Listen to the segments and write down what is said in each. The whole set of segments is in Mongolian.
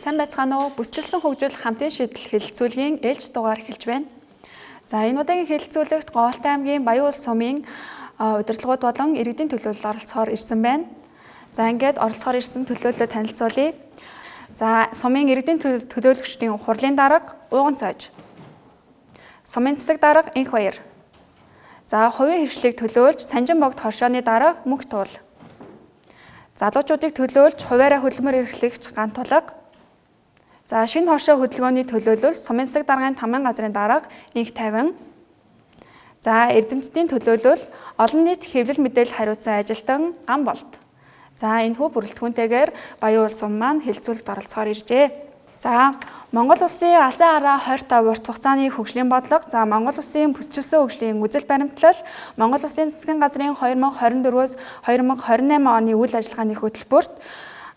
Сайн байцгаана уу? Бүсчилсэн хөгжил хамтын шийдэл хэлэлцүүлгийн ээлж дугаар эхэлж байна. За энэ удаагийн хэлэлцүүлэгт Говьалтай аймгийн Баян-Уул сумын удирдлагууд болон иргэдийн төлөөлөл оролцохоор ирсэн байна. За ингээд оролцохоор ирсэн төлөөллөө танилцуулъя. За сумын иргэдийн төлөөлөгчдийн хурлын дарга Ууган цойж. Сумын засаг дарга Инх Баяр. За хувийн хэвшлийг төлөөлж Санжин богд хоршооны дарга Мөнх Туул. Залуучуудыг төлөөлж хувиараа хөдөлмөр эрхлэгч Ган Тулга. За шинэ хоршоо хөдөлгөөний төлөөлөл сумын засаг даргын таман газрын дарга Инх Тайван. За эрдэмтдийн төлөөлөл олон нийт хэвлэл мэдээлэл хариуцсан ажилтан Ган Болд. За энэхүү бүрэлдэхүүнтэйгээр Баян-Уул сум маань хэлэлцүүлэгт оролцохоор иржээ. За Монгол улсын алсын хараа 25 урт хугацааны хөгжлийн бодлого, за Монгол улсын бүсчилсэн хөгжлийн үзэл баримтлал, Монгол улсын засгийн газрын 2024-өөс 2028 оны үйл ажиллагааны хөтөлбөрт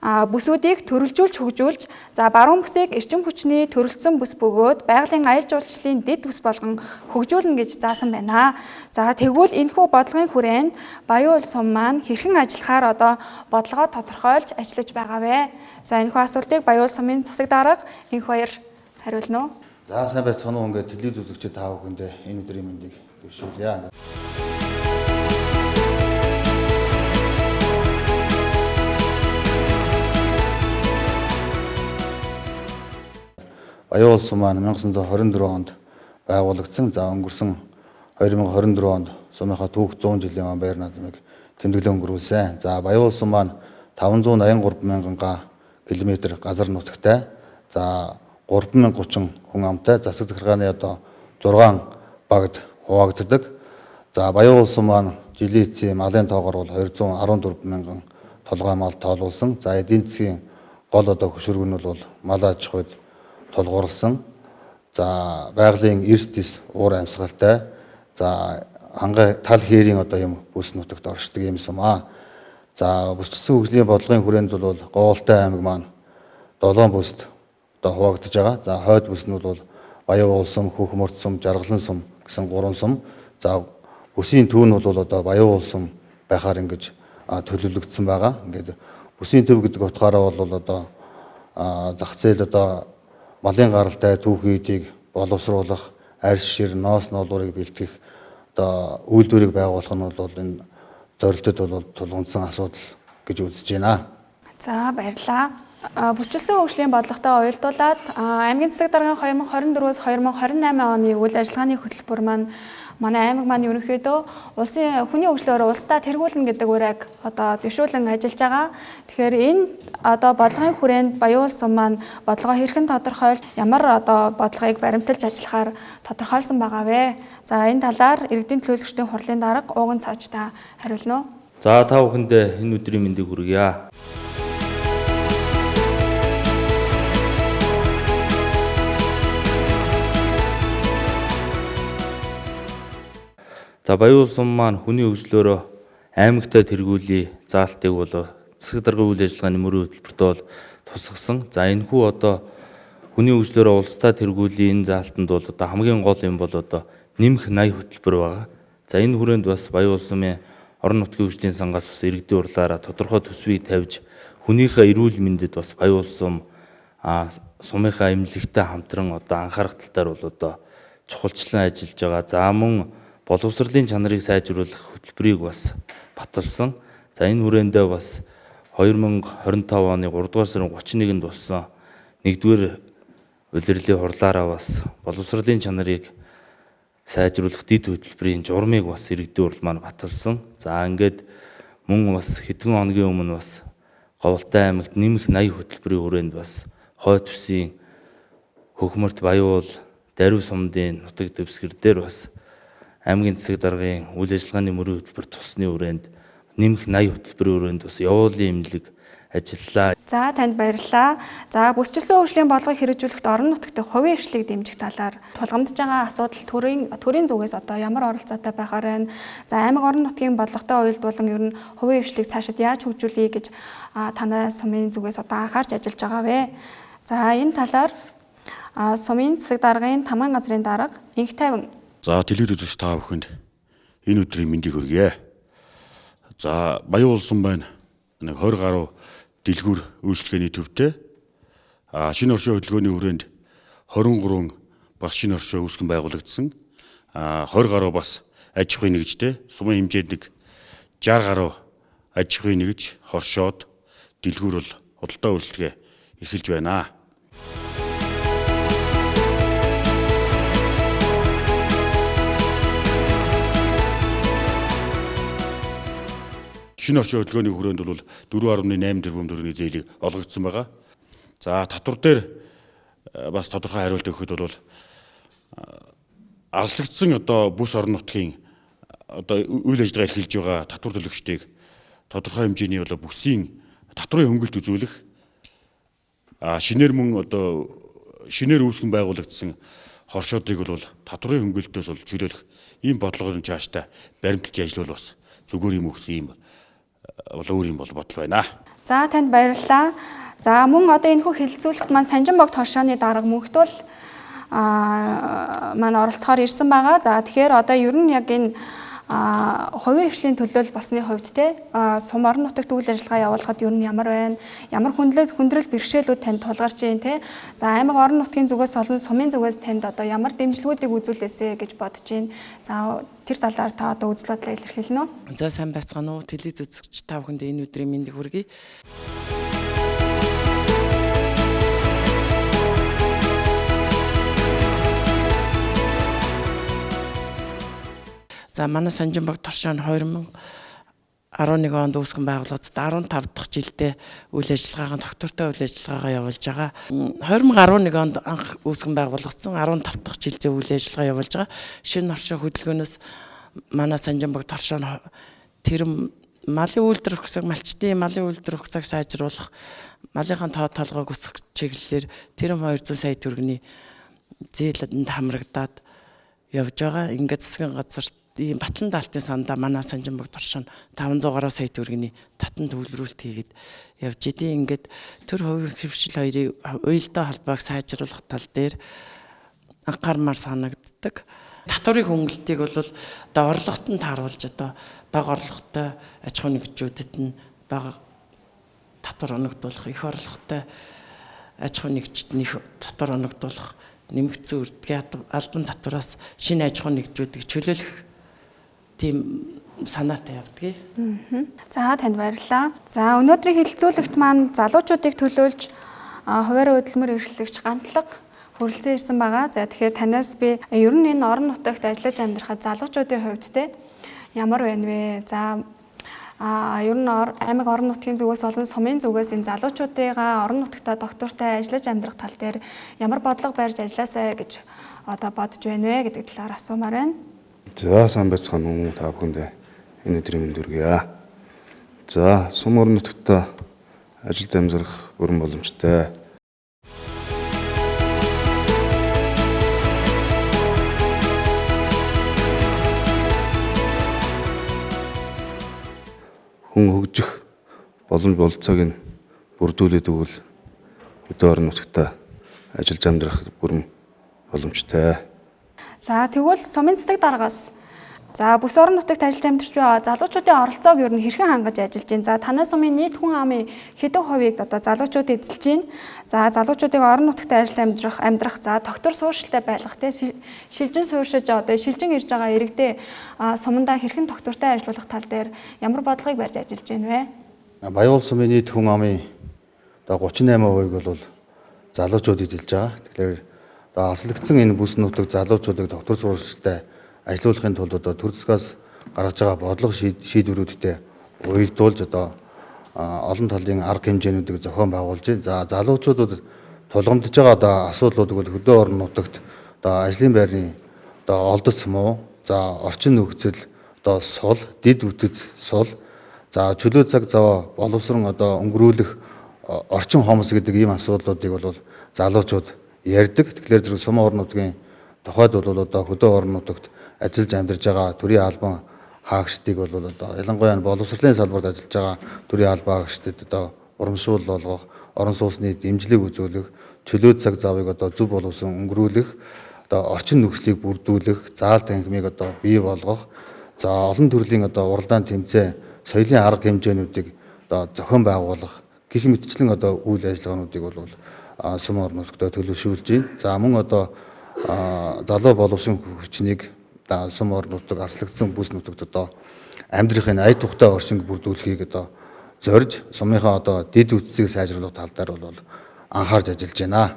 бүсүүдийг төрөлжүүлж хөгжүүлж, за баруун бүсийг эрчим хүчний төрөлцсөн бүс бөгөөд байгалийн аялал жуулчлалын дэд бүс болгон хөгжүүлнэ гэж заасан байна. За тэгвэл энэхүү бодлогын хүрээнд Баян-Уул сум маань хэрхэн ажиллахаар одоо бодлогоо тодорхойлж ажиллаж байгаа вэ? За энэхүү асуултыг Баян-Уул сумын засаг дарга Инх Баяр хариулна уу? За сайн байцгаана уу, ингээд телевиз үзэгчид та бүхэндээ энэ өдрийн мэндийг дэвшүүлье. Баян-Уул сум маань 1924 онд байгуулагдсан. За өнгөрсөн 2024 онд сумынхаа түүх 100 жилийн он баяр наадмыг тэмдэглэн өнгөрүүлсэн. За Баян-Уул сум маань 583 мянган га километр газар нутагтай. За 3030 хүн амтай засаг захиргааны одоо 6 багт хуваагддаг. За Баян-Уул сум маань жилийн эцсийн малын тоогоор бол 214 мянган толгой мал тоолуулсан. За эдийн засгийн гол одоо хөшүүрэг нь бол мал аж ахуйд тулгуурласан. За байгалийн эрс дэс уур амьсгалтай. За хангай тал хээрийн одоо юм бүс нутагт оршдог юм сум аа. За бүсчилсэн хөгжлийн бодлогын хүрээнд бол Говьалтай аймаг маань 7 бүст одоо хуваагдаж байгаа. За хойд бүс нь бол Баян-Уул сум, Хөхмөрт сум, Жаргалан сум гэсэн 3 сум. За бүсийн төв нь бол одоо Баян-Уул сум байхаар ингэж төлөвлөгдсөн байгаа. Ингээд бүсийн төв гэдэг утгаараа бол одоо зах зээл одоо малын гаралтай түүхийдийг боловсруулах, арьс шир, ноос ноолуурыг бэлтгэх одоо үйлдвэрийг байгуулах нь бол энэ зорилтод бол тулгамдсан асуудал гэж үзэж байна. За баярлалаа. Бүсчилсэн хөгжлийн бодлоготой уялдуулаад аймгийн засаг даргын 2024-өөс 2028 оны үйл ажиллагааны хөтөлбөр маань манай аймаг маань ерөнхийдөө улсын хүний хөгжлөөр улсдаа тэргүүлнэ гэдэг үрээг одоо дэвшүүлэн ажиллаж байгаа. Тэгэхээр энэ одоо бодлогын хүрээнд Баян-Уул сум маань бодлогоо хэрхэн тодорхойлж, ямар одоо бодлогыг баримталж ажиллахаар тодорхойлсон байгаа вэ? За энэ талаар иргэдийн төлөөлөгчдийн хурлын дарга Ууган цааш та хариулна уу? За та бүхэндээ энэ өдрийн мэндийг хүргье. За Баян-Уул сум маань хүний хөгжлөөрөө аймагтай тэргүүлээ заалтыг бол засаг даргын үйл ажиллагааны мөрийн хөтөлбөрт бол тусгасан. За энэхүү одоо хүний хөгжлөөрөө улстай тэргүүлийн энэ заалтанд бол одоо хамгийн гол юм бол одоо нэмэх 80 хөтөлбөр байгаа. За энэ хүрээнд бас Баян-Уул сумын орон нутгийн хөгжлийн сангаас бас иргэдийн хурлаараа тодорхой төсвийг тавьж хүнийхээ эрүүл мэндэд бас Баян-Уул сум сумынхаа эмнэлэгтэй хамтран одоо анхаарах тал дээр бол одоо чухалчлан ажиллаж байгаа. За мөн боловсролын чанарыг сайжруулах хөтөлбөрийг бас баталсан. За энэ хүрээндээ бас 2025 оны 3 дугаар сарын 31-нд болсон 1-р улирлын хурлаараа бас боловсролын чанарыг сайжруулах дэд хөтөлбөрийн журмыг бас иргэдийн хурал маань баталсан. За ингээд мөн бас хэдхэн хоногийн өмнө бас Говьалтай аймагт нэмэх 80 хөтөлбөрийн хүрээнд бас хойд бүсийн Хөхмөрт, Баян-Уул, Даруй сумдын нутаг дэвсгэр дээр бас аймгийн засаг даргын үйл ажиллагааны мөрийн хөтөлбөр тусны хүрээнд нэмэх 80 хөтөлбөрийн хүрээнд бас явуулын эмнэлэг ажиллалаа. За танд баярлалаа. За бүсчилсэн хөгжлийн бодлогыг хэрэгжүүлэхэд орон нутагт хувийн хвшлийг дэмжих талаар тулгамдж байгаа асуудал төрийн зүгээс одоо ямар оролцоотой байхаар байна. За аймаг орон нутгийн бодлоготой уялдуулан ер нь хувийн хвшлийг цаашид яаж хөгжүүлэе гэж танай сумын зүгээс одоо анхаарч ажиллаж байгаа вэ? За энэ талаар сумын засаг даргын таман газрын дарга Инх Тайван. За телевиз үзэгч та бүхэнд энэ өдрийн мэндийг хүргье. За Баян-Уул сум байна. Нэг 20 гаруй дэлгүүр үйлчилгээний төвтэй. Шинэ оршин хөдөлгөөний хүрээнд 23 бас шинэ оршин үүсгэн байгуулагдсан. 20 гаруй бас аж ахуйн нэгжтэй, сумын хэмжээнд нэг 60 гаруй аж ахуйн нэгж, хоршоод, дэлгүүр бол худалдаа үйлчилгээ эрхэлж байна. Шинэ оршин хөдөлгөөний хүрээнд бол 4.8 тэрбум төгрөгийн зээлийг олгогдсон байгаа. За татвар дээр бас тодорхой хариулт өгөхөд бол алслагдсан одоо бүс орон нутгийн одоо үйл ажиллагаа эрхэлж байгаа татвар төлөгчдийг тодорхой хэмжээний одоо бүсийн татварын хөнгөлт үзүүлэх, шинээр мөн одоо шинээр үүсгэн байгуулагдсан хоршоодыг бол татварын хөнгөлтөөс бол чөлөөлөх ийм бодлогын чааштай баримталж ажиллавал бас зүгээр юм өгсөн юм бол өөр юм бол бодол байна. За танд баярлалаа. За мөн одоо энэхүү хэлэлцүүлэгт маань Санжин богд хоршооны дарга Мөнхтөл маань оролцохоор ирсэн байгаа. За тэгэхээр одоо ер нь яг энэ хувийн хвшлийн төлөөлөл болсны хувьд те сум орон нутагт үйл ажиллагаа явуулахад ер нь ямар байна? Ямар хүндрэл бэрхшээлүүд танд тулгарч байна те? За аймаг орон нутгийн зүгээс болон сумын зүгээс танд одоо ямар дэмжлэгүүдийг үзүүлээсэ гэж бодож байна. За тэр талаар та одоо үзэл бодлоо илэрхийлнэ үү? За сайн байцгаана уу? Телевиз үзэгч та бүхэнд энэ өдрийн мэндийг хүргэе. За манай Санжин богд торшоо нь 2011 онд үүсгэн байгуулагдаад 15 дахь жилдээ үйл ажиллагаагаа доктортой үйл ажиллагаагаа явуулж байгаа. 2011 онд анх үүсгэн байгуулагдсан 15 дахь жилдээ үйл ажиллагаа явуулж байгаа. Шинэ оршин хөдөлгөөнөөс манай Санжин богд торшоо нь тэр малын үйлдвэр ухсаг, малчдын малын үйлдвэр ухсаг сайжруулах, малынхаа тоо толгойг өсгөх чиглэлээр тэрм 200 сая төгрөгийн зээлэнд хамрагдаад явж байгаа. Ингээд засгийн газар ийм батлан даалтын сандаа манай Санжин богд торшоо 500 гаруй сая төгрөгийн татан төвлөрүүлэлт хийгээд явж идэв. Ингээд төр хувийн хвшил хоёрыг уялдаа холбоог сайжруулах тал дээр анхаармаар санагддаг. Татварын хөнгөлтийг бол одоо орлогот нь тааруулж одоо бага орлоготой аж ахуйн нэгжүүдэд нь бага татвар оногдуулах, их орлоготой аж ахуйн нэгжид нь их татвар оногдуулах, нэмэгдсэн үрдгийн албан татвараас шинэ аж ахуйн нэгжүүдийг чөлөөлөх тийм санаатай явдгийг. За танд баярлалаа. За өнөөдрийн хэлэлцүүлэгт маань залуучуудыг төлөөлж хуваарь хөдөлмөр эрхлэгч Гантлага хүрэлцэн ирсэн байгаа. За тэгэхээр танаас би ер нь энэ орон нутагт ажиллаж амьдрахад залуучуудын хувьд те ямар байна вэ? За ер нь аймаг орон нутгийн зүгээс болон сумын зүгээс энэ залуучуудыгаа орон нутагта доктортой ажиллаж амьдрах тал дээр ямар бодлого барьж ажилласаа гэж одоо бодож байна вэ гэдэг талаар асуумаар байна. За сайн байцгаана уу та бүхэндээ энэ өдрийн мэнд хүргье. За сум орон нутагт ажиллаж амьдрах бүрэн боломжтой. Хүн хөгжих боломж бололцоог нь бүрдүүлээд өгвөл хөдөө орон нутагт ажиллаж амьдрах бүрэн боломжтой. За тэгвэл сумын засаг даргаас за бүс орон нутагт ажиллаж амьдарч байгаа залуучуудын оролцоог ер нь хэрхэн хангаж ажиллаж байна? За танай сумын нийт хүн амын хэдэн хувийг одоо залуучууд эзэлж байна? За залуучуудыг орон нутагт ажиллаж амьдрах за доктор сууршилтай байлгах те шилжин сууршиж одоо шилжин ирж байгаа иргэдээ сумандаа хэрхэн доктортой ажиллуулах тал дээр ямар бодлогыг барьж ажиллаж байна вэ? Баян улс сумын нийт хүн амын одоо 38%-ийг бол залуучууд эзэлж байгаа. Тэгэхээр одоо алслагдсан энэ бүс нутаг залуучуудыг доктор сууршилтай ажиллуулахын тулд одоо төр засгаас гаргаж байгаа бодлого шийдвэрүүдтэй уялдуулж одоо олон талын арга хэмжээнүүдийг зохион байгуулж байна. За залуучуудад тулгамдж байгаа одоо асуудлуудыг бол хөдөө орон нутагт одоо ажлын байрны одоо олдоц муу, за орчин нөхцөл, одоо сул, дэд бүтэц сул, за чөлөө цаг зав боловсрон одоо өнгөрүүлэх орчин хомс гэдэг ийм асуудлуудыг бол залуучууд ярьдаг. Тэгэхээр зэрэг сум орон нутгийн тухайд бол одоо хөдөө орон нутагт ажиллаж амьдарч байгаа төрийн албан хаагчдыг бол одоо ялангуяа боловсролын салбарт ажиллаж байгаа төрийн албан хаагчдад одоо урамшуул болгох, орон сууцны дэмжлэг үзүүлэх, чөлөө цаг завыг одоо зөв боловсон өнгөрүүлэх, одоо орчин нөхцөлийг бүрдүүлэх, заал танхимыг одоо бий болгох, за олон төрлийн одоо уралдаан тэмцээн, соёлын арга хэмжээнүүдийг одоо зохион байгуулах гэх мэтчлэн одоо үйл ажиллагаануудыг бол сум орон нутагт төлөвшүүлж байна. За мөн одоо залуу боловсон хүчнийг сум орон нутаг аслагдсан бүс нутагт одоо амьдрахын ая тухтай орчинг бүрдүүлэхийг одоо зорж сумынхаа одоо дэд үтсийг сайжруулах тал дээр бол анхаарч ажиллаж байна.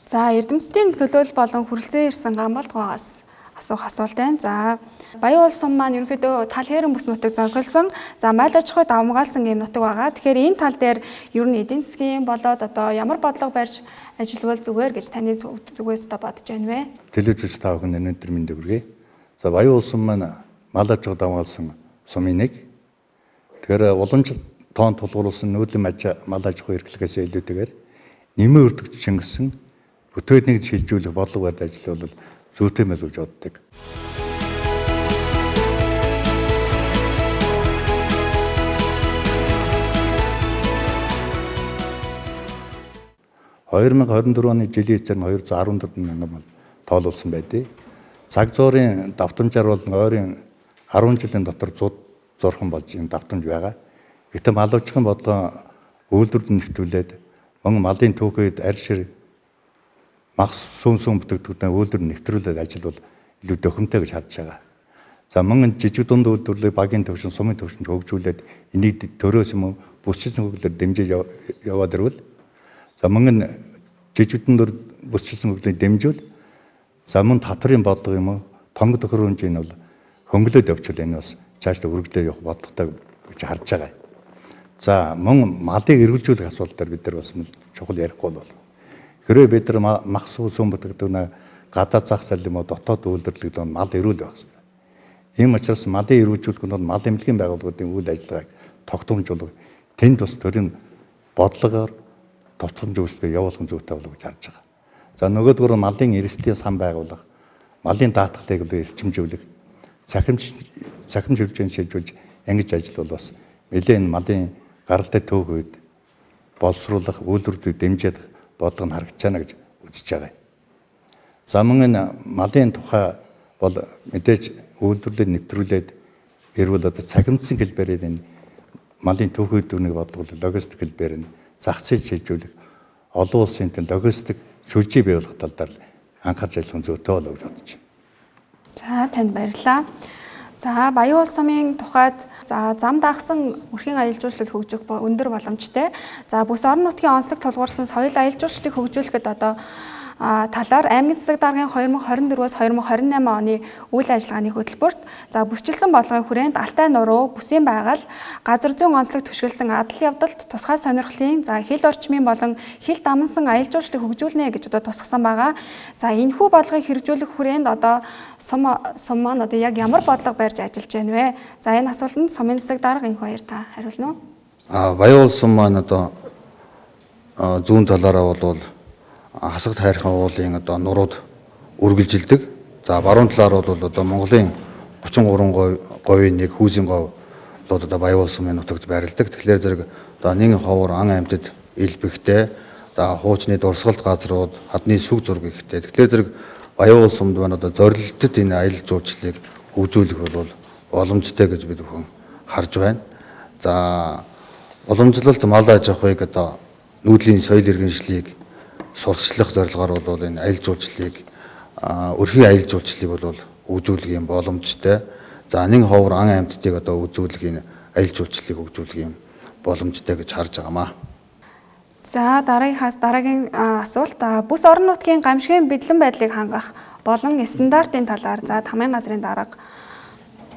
За эрдэмтдийн төлөөлөл болон хүрэлцэн ирсэн Гамбалдгоогоос асуух асуулт байна. За Баян улс сум маань ерөнхийдөө тал хэрэн бүс нутаг зохиолсон. За майл аж ахуйд давмгаалсан ийм нутаг байгаа. Тэгэхээр энэ тал дээр ер нь эдийн засгийн болоод одоо ямар бодлого барьж ажиллавал зүгээр гэж таны зүгээс одоо бодож байна вэ? Телевиз та бүхэн өнөөдөр мэндийг хүргэе. За Баян улс сум маань мал аж ахуйд давмгаалсан сумын нэг. Тэгэхээр уламжлалт тоон тулгуурласан нүүдлийн мал аж ахуй эрхлэгээс илүүтэйгээр нэмэн өртөгч чингэсэн бүтээлнийг шилжүүлэх бодлого барьж ажиллавал зүйтэй мэл гэж боддог. «2024 оны жилийн эцээр нь 214 мянган мал тоолуулсан байдгийг. Цаг зуурын давтамжаар бол ойрын 10 жилийн дотор 100 зурхан болж юм давтамж байгаа. Гэтэ малвчхан бодлого үйлдвэрд нэвтрүүлээд мөн малын түүхэд аль шир мах сүүн сүүн бүтээгдэхүүнээ үйлдвэр нэвтрүүлээд ажиллавал илүү дөхөмтэй гэж харж байгаа. За мөн жижиг дунд үйлдвэрлэлийг багийн төвшин, сумын төвшөнд хөгжүүлээд энийг төрөөс юм уу бүсчсэн хөгжлөөр дэмжиж яваад ирвэл за мөн жижиг дунд бүсчсэн хөгжлийг дэмжүүл за мөн татврын бодлого юм уу тоног төхөөрөмжийн бол хөнгөлөд явуучвал энэ бас цаашдаа үргэлжлээ явах бодлоготой гэж харж байгаа. За мөн малыг эргэлжүүлэх асуудал дээр бид нар бас чухал ярихгүй бол. Хэрвээ бид нар мах сүүн бүтээгдэхүүнээ гадаад зах зээл юм уу дотоод үйлдвэрлэгдэн донд мал эрүүл байх хэрэгтэй. Ийм учраас малын эрүүлжүүлэх нь бол мал эмнэлгийн байгууллагуудын үйл ажиллагааг тогтоомжуулах, тэнд бас төрийн бодлогоор тогтоомж үүсгэе явуулах зүйтэй болов гэж харж байгаа. За нөгөөдгөр малын эрсдлийн сан байгуулах, малын даатгалыг эрчимжүүлэх, цахимж хэмжээнд шилжүүлж ингэж ажиллавал бас нэлээд энэ малын гаралтай төөх үед боловсруулах, үйлдвэрлэлийг дэмжиж бодлого нь харагдаж байна гэж үзэж байгаа. За мөн энэ малын тухай бол мэдээж үйлдвэрлэлд нэвтрүүлээд эрүүл одоо цахимдсан хэлбэрээр энэ малын түүхий дүрнийг бодлого логистик хэлбэр нь зах зээл шилжүүлэх, олон улсын логистик сүлжээ бий болох тал дээр анхаарч ажиллах зүйтэй болов гэж бодож байна. За танд баярлалаа. За Баян улс сумын тухайд за зам дагсан өрхийн аялал жуулчлал хөгжих өндөр боломжтой. За бүс орон нутгийн онцлог тулгуурсан соёл аялал жуулчлалыг хөгжүүлэхэд одоо талаар аймгийн засаг даргын 2024-өөс 2028 оны үйл ажиллагааны хөтөлбөрт за бүсчилсэн бодлогын хүрээнд Алтай нуруу, бүсийн байгаль, газар зүйн онцлог түшгэлсэн адал явдалт, тусгай сонирхлын, за хил орчмын болон хил дамнасан аялал жуулчлалыг хөгжүүлнэ гэж одоо тусгасан байгаа. За энэхүү бодлогыг хэрэгжүүлэх хүрээнд одоо сум маань одоо яг ямар бодлого барьж ажиллаж байна вэ? За энэ асуултанд сумын засаг дарга энхүү баяр та хариулна уу? Баян улс сум маань одоо зүүн талаараа бол хасагт хайрхан уулын одоо нурууд үргэлжилдэг. За баруун талаар бол одоо Монголын 33 говийн нэг хүүзийн говьлууд одоо Баян улс сумын нутагт байрладаг. Тэгэхээр зэрэг одоо нэгэн ховор ан амьтад элбэгтэй, одоо хуучны дурсгалт газрууд, хадны сүг зураг ихтэй. Тэгэхээр зэрэг Баян улс сумд байна одоо зорилтод энэ аялал жуулчлалыг хөгжүүлэх бол боломжтой гэж бид бүхэн харж байна. За уламжлалт мал аж ахуйг одоо нүүдлийн соёл иргэншлийг сурталчлах зорилгоор бол энэ аялал жуулчлалыг өрхийн аялал жуулчлалыг бол хөгжүүлэх юм боломжтой. За нэгэн ховор ан амьтдыг одоо үзүүлэх энэ аялал жуулчлалыг хөгжүүлэх юм боломжтой гэж харж байгаамаа. За дараагийн асуулт бүс орон нутгийн гамшигын бэдлэн байдлыг хангах болон стандартын талаар за тамийн газрын дарга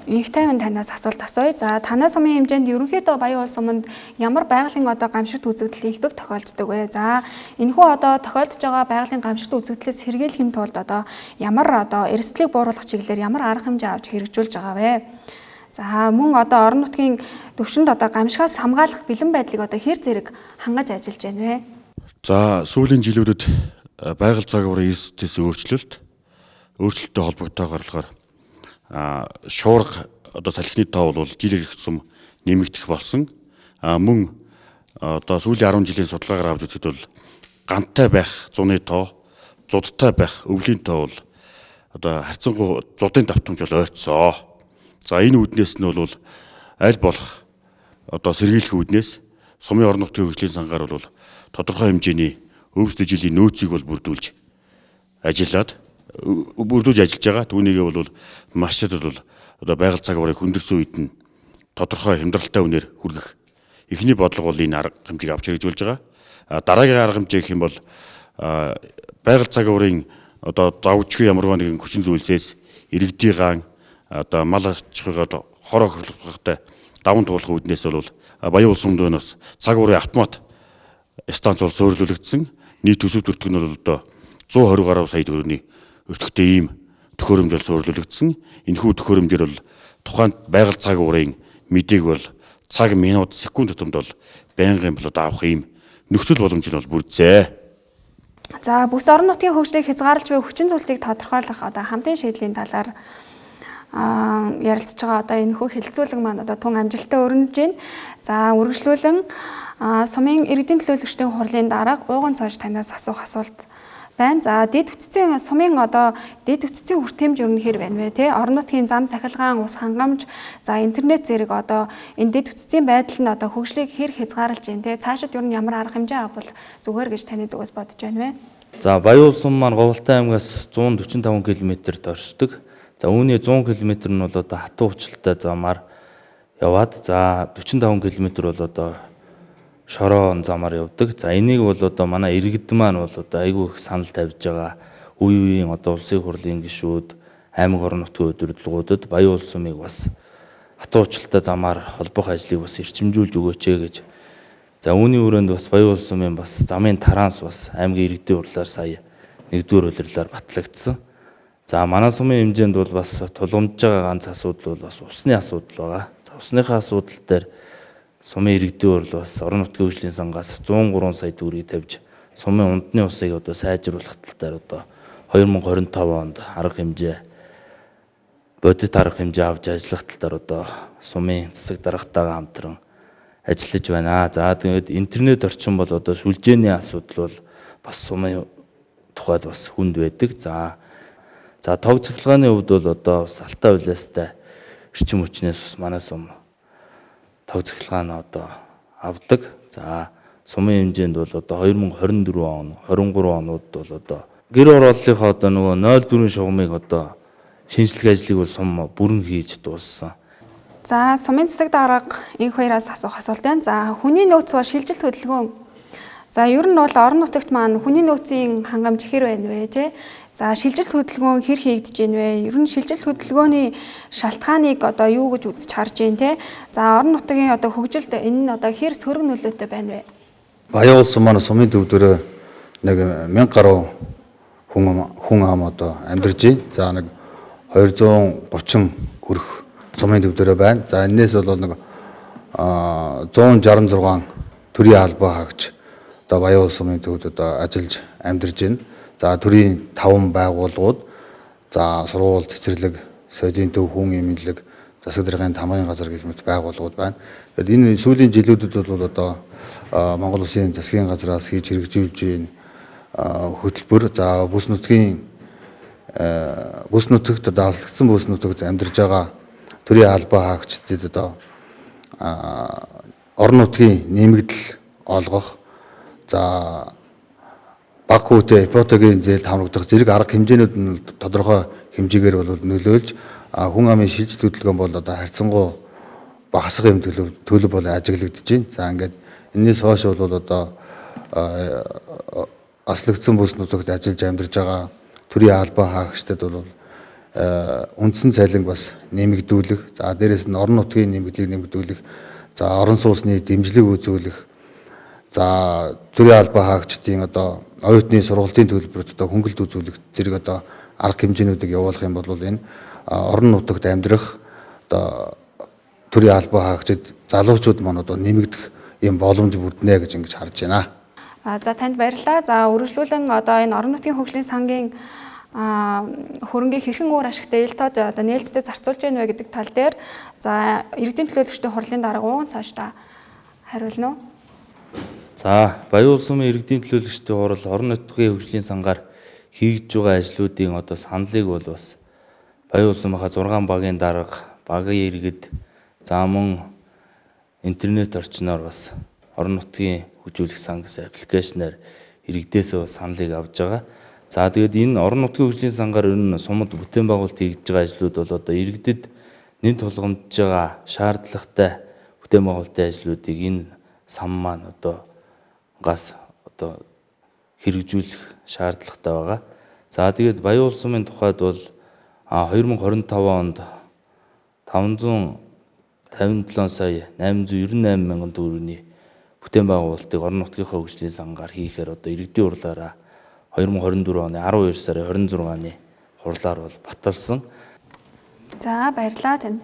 Инх тайван танаас асуулт асууя. За танай сумын хэмжээнд ерөнхийдөө Баян улс суманд ямар байгалийн одоо гамшигт үзэгдэл элбэг тохиолддог вэ? За энэхүү одоо тохиолдож байгаа байгалийн гамшигт үзэгдлээс сэргийлэхийн тулд одоо ямар одоо эрсдлийг бууруулах чиглэлээр ямар арга хэмжээ авч хэрэгжүүлж байгаа вэ? За мөн одоо орон нутгийн төвшөнд одоо гамшигаас хамгаалах бэлэн байдлыг одоо хэр зэрэг хангаж ажиллаж байна вэ? За сүүлийн жилүүдэд байгаль загварын эрсдэлээс өөрчлөлттэй холбогдоогоор болохоор шуурга одоо салхины тоо бол жил ирэх тусам нэмэгдэх болсон. Мөн одоо сүүлийн 10 жилийн судалгаагаар авч үзэхэд бол гантай байх зуны тоо, зудтай байх өвлийн тоо бол одоо харьцангуй зудын давтамж бол ойцсоо. За энэ үүднээс нь бол аль болох одоо сэргийлэх үүднээс сумын орон нутгийн хөгжлийн сангаар бол тодорхой хэмжээний өвсдө жилийн нөөцийг бол бүрдүүлж ажиллаад бүрдүүлж ажиллаж байгаа. Түүнийгээ бол маш чад бол одоо байгаль цаг уурыг хүндэрсэн үед нь тодорхой хямдралтай үнээр хүргэх эхний бодлого бол энэ арга хэмжээг авч хэрэгжүүлж байгаа. Дараагийн арга хэмжээ гэх юм бол байгаль цаг уурын одоо давжгүй ямарваа нэгэн хүчин зүйлсээс иргэдийн гаан одоо мал аж ахуйгаа хороо хөрөлгөхтэй даван туулах үүднээс бол Баян улс сумд бас цаг уурын автомат станц бол суйрлуулагдсан. Нийт төсөв төртөг нь бол одоо 120 гаруй сая төгрөгийн өртөгтэй ийм төхөөрөмж бол суйрлуулагдсан. Энэхүү төхөөрөмжөөр бол тухайн байгаль цаг уурын мэдээг бол цаг, минут, секунд тутамд бол байнгын болоод авах ийм нөхцөл боломж нь бол бүрдсэ. За бүс орон нутгийн хөгжлийг хязгаарлаж буй хүчин зүйлсийг тодорхойлох одоо хамтын шийдлийн талаар ярилцж байгаа одоо энэ хүү хэлэлцүүлэг маань одоо тун амжилттай өрнөж байна. За үргэлжлүүлэн сумын иргэдийн төлөөлөгчдийн хурлын дарга Ууган цааш танаас асуух асуулт байна. За дэд бүтцийн сумын одоо дэд бүтцийн хүртээмж ер нь хэр байна вэ те? Орон нутгийн зам цахилгаан, ус хангамж, за интернет зэрэг одоо энэ дэд бүтцийн байдал нь одоо хөгжлийг хэр хязгаарлаж байна те? Цаашид ер нь ямар арга хэмжээ авбал зүгээр гэж таны зүгээс бодож байна вэ? За Баян улс сум маань Говьлтай аймгаас 145 км-т оршдог. За үүний 100 км нь бол одоо хатуу хүчлэлтэй замаар яваад за 45 км бол одоо шороо замаар явдаг. За энийг бол одоо манай иргэд маань бол одоо айгүй их санал тавьж байгаа. Үе үеийн одоо улсын хурлын гишүүд, аймаг орон нутгийн удирдлагуудад Баян улс сумыг бас хатуу хүчлэлтэй замаар холбох ажлыг бас эрчимжүүлж өгөөч гэж. За үүний өрөөнд бас Баян улс сумын бас замын таранс бас аймгийн иргэдийн хурлаар сая 1-р улирлаар батлагдсан. За манай сумын хэмжээнд бол бас тулгамдж байгаа ганц асуудал бол бас усны асуудал байгаа. За усныхаа асуудал дээр сумын иргэдийн хурл бас орон нутгийн хөгжлийн сангаас 103 сая төгрөгийг тавьж сумын ундны усыг одоо сайжруулах тал дээр одоо 2025 онд арга хэмжээ бодит арга хэмжээ авч ажиллах тал дээр одоо сумын засаг даргатайгаа хамтран ажиллаж байна. За тэгээд интернет орчин бол одоо сүлжээний асуудал бол бас сумын тухайд бас хүнд байдаг. За тог цахилгааны хувьд бол одоо бас алтай улиастай эрчим хүчнээс бас манай сум тог цахилгаан одоо авдаг. За сумын хэмжээнд бол одоо 2024 он, 23 онууд бол одоо гэр хорооллынхоо одоо нөгөө 0.4 шугамыг одоо шинжлэх ажлыг бол сум бүрэн хийж дууссан. За сумын засаг дарга инх хоёроос асуух асуулт байна. За хүний нөөц ба шилжилт хөдөлгөөн. За ер нь бол орон нутагт маань хүний нөөцийн хангамж хэр байна вэ те? За шилжилт хөдөлгөөн хэр хийгдэж байна вэ? Ер нь шилжилт хөдөлгөөний шалтгааныг одоо юу гэж үзэж харж байна те? За орон нутгийн одоо хөгжилд энэ нь одоо хэр сөрөг нөлөөтэй байна вэ? Баян улс маань сумын төв дөрөө нэг 1000 гаруй хүн ам одоо амьдарч байна. За нэг 230 өрх сумын төв дөрөө байна. За энээс бол нэг 166 төрийн албан хаагч одоо Баян улс сумын төвд одоо ажиллаж амьдарч байна. За төрийн 5 байгууллагууд, за сургууль, цэцэрлэг, соёлын төв, хүн эмнэлэг, засаг даргын тамгын газар гэх мэт байгууллагууд байна. Тэгэхээр энэ сүүлийн жилүүдэд бол одоо Монгол Улсын засгийн газраас хийж хэрэгжүүлж байна хөтөлбөр. За бүс нутгийн бүс нутагт одоо аслагдсан бүс нутагт амьдарч байгаа төрийн албан хаагчдад одоо орон нутгийн нэмэгдэл олгох, за баг хүүтэй ипотекийн зээл хамрагдах зэрэг арга хэмжээнүүд нь тодорхой хэмжээгээр бол нөлөөлж хүн амын шилжилт хөдөлгөөн бол одоо харьцангуй багасах юм төлөв бол ажиглагдаж байна. За ингээд энэний хойш бол одоо аслагдсан бүс нутагт ажиллаж амьдарч байгаа төрийн албан хаагчдад бол үндсэн цалинг бас нэмэгдүүлэх, за дээрэс нь орон нутгийн нэмэгдлийг нэмэгдүүлэх, за орон сууцны дэмжлэг үзүүлэх, за төрийн албан хаагчдын одоо оюутны сургалтын төлбөрт одоо хөнгөлт үзүүлэх зэрэг одоо арга хэмжээнүүдийг явуулах юм бол энэ орон нутагт амьдрах одоо төрийн албан хаагчид залуучууд маань одоо нэмэгдэх юм боломж бүрднэ гэж ингэж харж байна. За танд баярлалаа. За үргэлжлүүлэн одоо энэ орон нутгийн хөгжлийн сангийн хөрөнгийг хэрхэн өөр ашигтай ил тод одоо нээлттэй зарцуулж байна вэ гэдэг тал дээр за иргэдийн төлөөлөгчдийн хурлын дарга уун цаашдаа хариулна уу? За Баян улс сумын иргэдийн төлөөлөгчдийн хурал орон нутгийн хөгжлийн сангаар хийгдэж байгаа ажлуудын одоо саналыг бол бас Баян улс сумынхаа 6 багийн дарга, багийн иргэд, за мөн интернет орчноор бас орон нутгийн хөгжүүлэх сан гэсэн аппликейшнаар Иргэдээсээ бас саналыг авж байгаа. За тэгээд энэ орон нутгийн хөгжлийн сангаар ер нь сумад бүтээн байгуулалт хийгдэж байгаа ажлууд бол одоо иргэдэд нэн тулгамдж байгаа шаардлагатай бүтээн байгуулалтын ажлуудыг энэ сан маань одоо гас одоо хэрэгжүүлэх шаардлагатай байгаа. За тэгээд Баян улс сумын тухайд бол 2025 онд 557 сая 898 мянган төгрөгийн бүтээн байгуулалтыг орон нутгийнхаа хөгжлийн сангаар хийхээр одоо иргэдийн хурлаараа 2024 оны 12 сарын 26-ны хурлаар бол баталсан. За баярлалаа танд.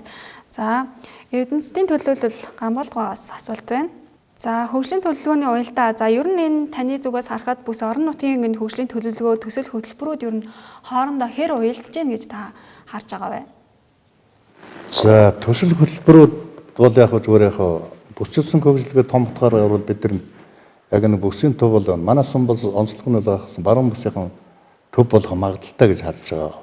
За Эрдэнэтийн төлөөлөл Гамболгоос асуулт байна. За хөгжлийн төлөвлөгөөний уялдаа. За ер нь энэ таны зүгээс харахад бүс орон нутгийн энэ хөгжлийн төлөвлөгөө төсөл хөтөлбөрүүд ер нь хоорондоо хэр уялдаж гин гэж та харж байгаа вэ? За төсөл хөтөлбөрүүд бол яг зүгээр яг бүсчилсэн хөгжлөгээ том утгаараа явуул бид нар яг нэг бүсийн төв бол манай сум бол онцлог нь бол ахсан баруун бүсийн төв болох магадлалтай гэж харж байгаа.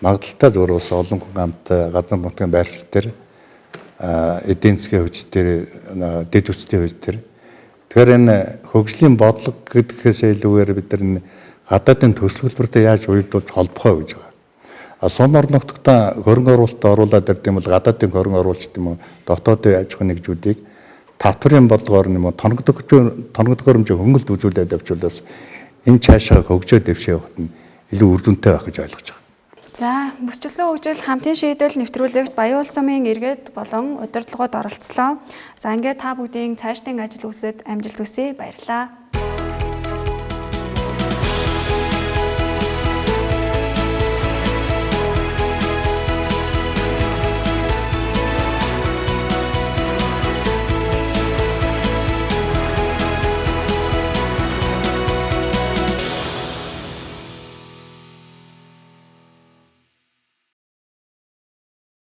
Магадлалтай зүгээр бас олон хүн амтай газар нутгийн байрлал дээр эдийн засгийн хөгжил дээр дэд хүчтэй хөгжил дээр. Тэгэхээр энэ хөгжлийн бодлого гэдгээс илүүгээр бид нар энэ гадаадын төсөл хөтөлбөртэй яаж уялдуулж холбох вэ гэж байгаа. А сум орон нутгад хөрөнгө оруулалт оруулаад ирд юм бол гадаадын хөрөнгө оруулалт юм уу дотоодын аж ахуйн нэгжүүдийг татварын бодлогоор юм уу тоногдгоор хэмжээ хөнгөлт үзүүлээд явуулбал энэ цаашаа хөгжөөд дэвшээ явахад нь илүү үр дүнтэй байх гэж ойлгож байгаа. За, бүсчилсэн хөгжил хамтын шийдэл нэвтрүүлэгт Баян улс сумын иргэд болон удирдлагууд оролцлоо. За, ингээд та бүгдийн цаашдын ажил үйлсэд амжилт хүсье. Баярлалаа.